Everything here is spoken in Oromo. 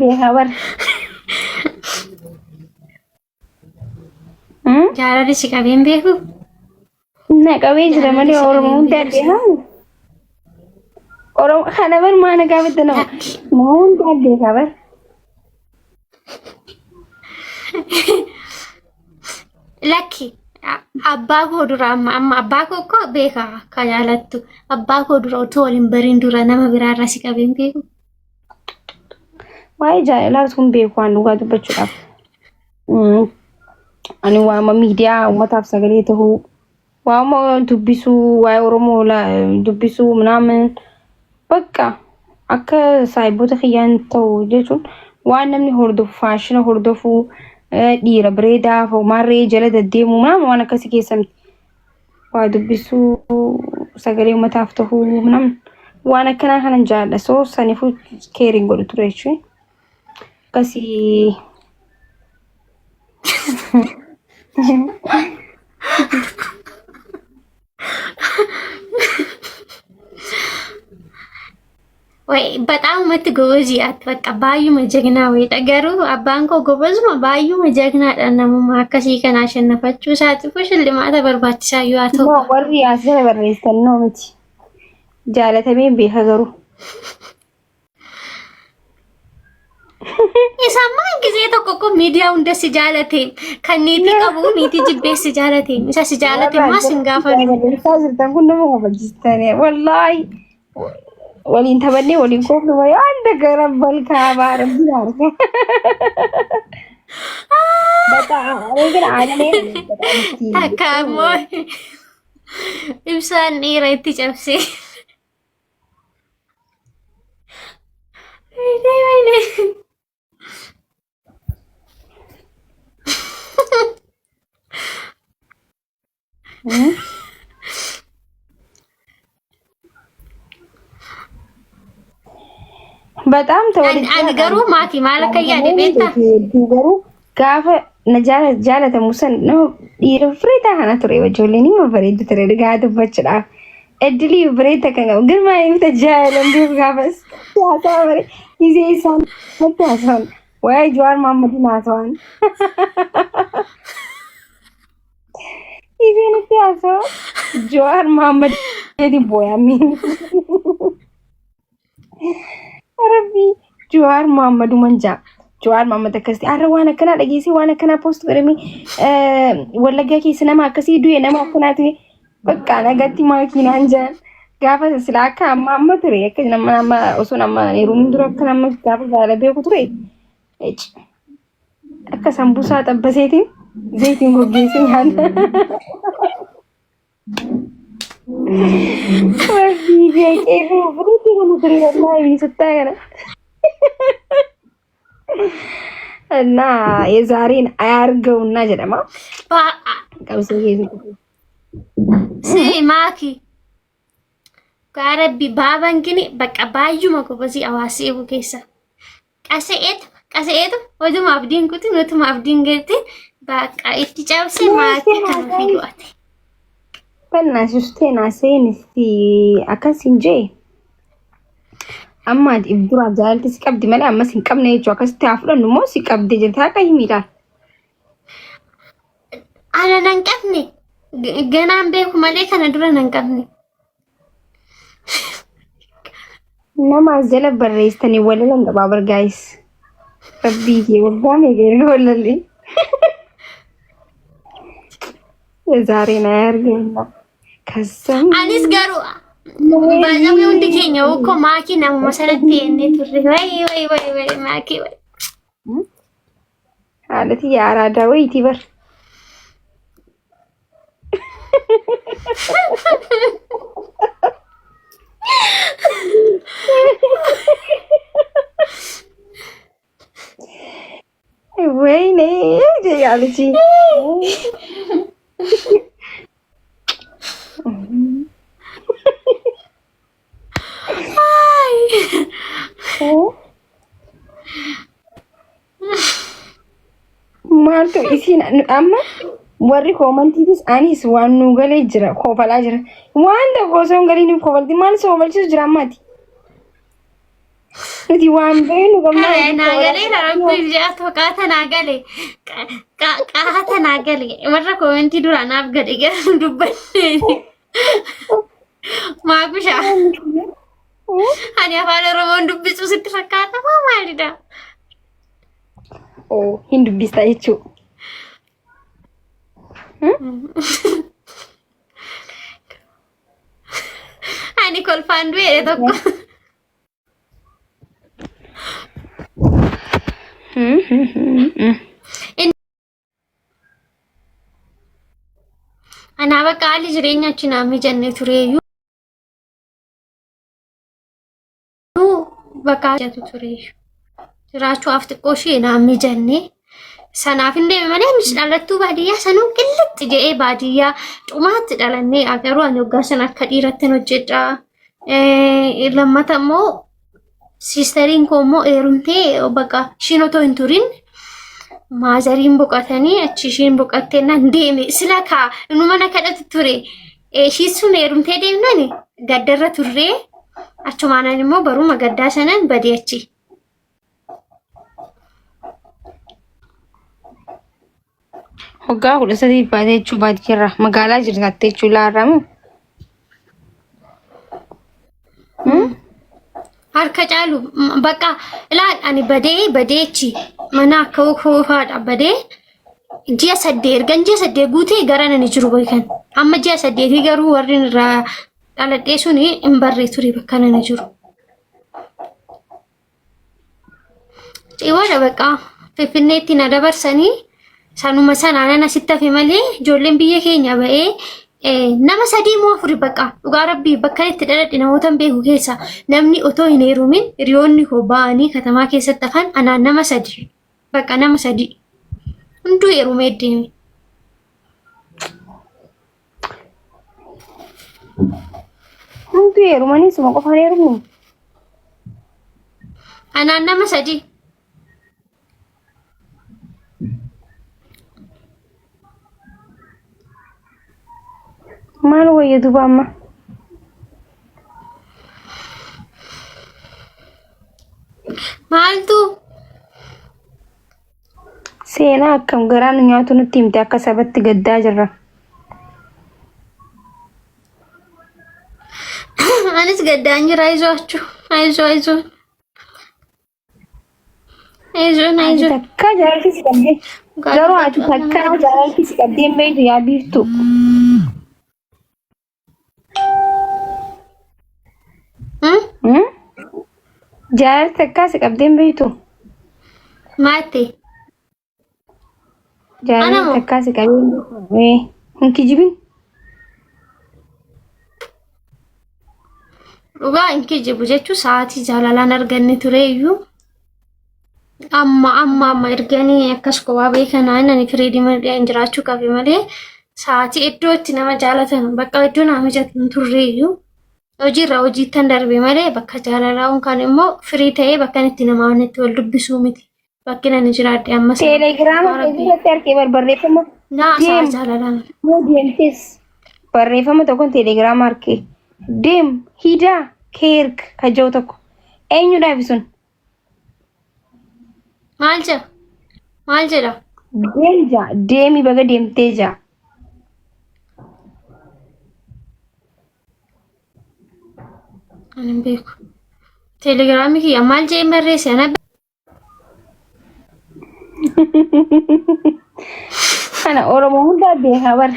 beekaa bar. Hmm? Jaalalli si qabeen beeku? Na qabee jira Jaalalli malee si Oromoo qabeen hundaa beeku si. beekaa. Oromoo kana bar maa na gaafatte nama Lakki. nama hundaa beekaa bar. Lakki. Abbaa koo dura amma amma abbaa koo koo beeka akka jaalattu. Abbaa koo dura otoo wal hin barin dura nama biraarraa si qabeen beeku. Waa'ee jaalalaa osoo hin beeku waan dhugaa dubbachuudhaaf. Ani waama miidiyaa uummataaf sagalee tahuu waama dubbisuu waa'ee Oromoo dubbisuu minaamin bakka akka saayiboota kiyyaan ta'u jechuun waan namni hordofu faashina hordofuu dhiira bareedaa maarree jala deddeemuu minaamin waan akkasii keessa miti. Waa dubbisuu sagalee uummataaf tahuu minaamin waan akkanaa kanan jaalladha. So saniifuu keeriin godhu ture jechuun. Akkasii. Way baxaamumatti gobazii ati bakka baay'uma jagnaa wayiidha. Garuu abbaan koo gobazuma baay'uma jagnaadha namuma akkasii kana ashannafachuu isaatiif shillimaata barbaachisaa yoo haa ta'u. No, warri as jala barreessan no miti. Jaalatamee beeka garuu. Isaan maan gisee tokko kun miidiyaa hunda si jaalate kan niitii qabu niitii jibbee si jaalate isa si jaalate maa sin gaafatu. Barreessaa jirtan kun nama kofalchiistanii wallaahi waliin taphannee waliin koofnu malee waan gara balkaa rabbiin arga. Bata ani gara aanee Takka ammoo ibsaan dhiira itti cabsee. Wayne wayne. በጣም Ani ani garuu maatii maal akka yaade beektaa? Hedduu garuu gaafa na jaalatamu san nama dhiira fireetaa kana ture ijoolleen hima bareeddu ture dhugaa dubbachuudhaaf. Eddilii bareedda kan qabu girmaa himta jaalan beeku gaafas haasawa bare gizee isaan natti haasawan waa'ee Jawaar Mahaammadiin haasawan. Gizee natti haasawan Jawaar Mahaammadiin booyamii. Rabbii Jawaar Mohaammeduman jaa. Jawaar Mohaammed akkasitti har'a waan akkanaa dhageessee waan akkanaa poost godhamee Wallaggaa keessa nama akkasii du'e nama akkanaa ta'e bakka nagatti maakiinaan jaan gaafa sila akka amma amma ture akka nama amma osoo nama heerumin dura akka nama gaafa gaala beeku ture akka sambusaa xabbaseetiin zayitiin goggeessee nyaata. Rabbii beekee fudhate kana ture wallaahi suttaa kana. እና የዛሬን አያርገውና ጀደማ ቀብሶ Si maaki. Gaarabbi baaban gini bakka baay'uma gobazii hawaasii eegu keessa. Qase'eetu qase'eetu oduma abdiin kuti nutuma abdiin galti bakka itti cabse maatii kan ofii go'ate. በእናትሽ ውስጤ ናሴን እስቲ akkas hin jee amma ati if duraa jaalalti si qabdi malee ammas hin qabne jechuu akkasitti haa fudhannu immoo si qabde jirta akka himiidhaan. Ana nan qabne ganaan beeku malee kana dura nan qabne. Nama as jala barreessitanii walalan qabaa bar gaayis. Rabbii kee waggaa meeqa erga walalli. የዛሬን አያርገውና ከዛም Anis garuu baay'ee hundi keenya ukkoo maakii namuma sanatti jennee turre. Wayi wayi wayi wayi maakii wayi. haadhati የአራዳ ወይቲ በር ወይኔ ያለች maaltu isiin amma warri koomantiitis anis waan nu galee jira koofalaa jira waan tokko osoo hin galiin kofalti maal si kofalchiisu jira ammaati. Nuti waan beeknu qabnaa. Kare naa galee rabbiif jedha qaata naa gale qaata naa gale warra koomentii duraa naaf gale garuu dubbanne maakusha ani afaan oromoon dubbisu sitti fakkaata moo maalidha? Oo hin dubbista jechuudha. Ani kolfaan du'e tokko. Anaa bakka haalli jireenya achi naa mijanne tureeyyuu bakka mijatu tureeyyu. Jiraachuudhaaf xiqqoo ishee naa mijanne. Sanaaf hin deeme malee anis dhalattuu baadiyyaa sanuu qillixxi jedhee baadiyyaa dhumaatti dhalannee garuu ani waggaa sana akka dhiiratti hojjedha. Lammata immoo siistariin koo immoo heerumtee bakka ishiin otoo hin turin maazariin boqotanii achi ishiin boqottee naan deeme sila kaa nu mana kadhatu ture. Ishiin sun heerumtee deemnani gaddarra turree achumaanan immoo baruma gaddaa sanan badee achi. Waggaa 13 baatee jechuu baadiyyaarraa magaalaa jiraatte jechuu laarramu. Harka caalu bakka ilaal ani badee badeechi mana akka koofaadha badee ji'a 8 ergan ji'a 8 guutee gara nani jiru beekan. Amma ji'a 8 garuu warri irraa dhaladhee suni hin barree ture bakka nani jiru. Ciwaadha bakka Finfinneetti na dabarsanii sanuma sanaan asitti hafe malee ijoolleen biyya keenya ba'ee nama sadii moo afuri bakka dhugaa rabbii bakka itti dhaladhe namoota hin beeku keessa namni otoo hin heerumin hiriyoonni koo ba'anii katamaa keessatti hafan anaan nama sadi bakka nama sadi hunduu heerumee deeme. Hunduu heerumanii suma qofaan heerumne. Anaan nama sadi. Maal wayya duuba amma? Maaltu Seenaa akkam garaa nu nyaatu nutti himte akka sabatti gaddaa jirra. Anis gaddaan jira ayizoo ayizoo ayizoo. Ayizoon Ati ayizoon. takka jaalalti si qabdee garuu ati takka jaalalti si qabdee hin beektu yaa biiftuu. Hmm? Jaalalti takka si qabdee hin beektu. Maatti. Jaalalti Ana moo? takka si qabdee hin beektu. Hin kijibin. Dhugaa hin kijibu jechuun sa'aatii jaalalaan arganne ture iyyuu amma amma amma erganii akkas kophaa beekanaa inni fireedii malee hin jiraachuu qabe malee sa'aatii iddoo itti nama jaalatan bakka iddoo naa mijatu hin turre iyyuu hojiirraa hojiittan darbe malee bakka jaalalaa kan immoo firii ta'ee bakka itti namaa itti wal dubbisuu miti. Bakki ani jiraadhe amma sana. Teelegiraama Dhugaa Rabbii. keessatti argee barreeffama Naa sa'a deem jaalalaan. yoo deemtes barreeffama tokkoon teelegiraama argee deem hidaa keerk kaja'u tokko eenyudhaaf sun Maal jedha? Maal jedha? deem jaa deemi baga deemtee jaa. Ani hin beeku. Teelegiraamii kiyya maal jedheen barreesse? Ana Kana Oromoo hundaa beekaa bara.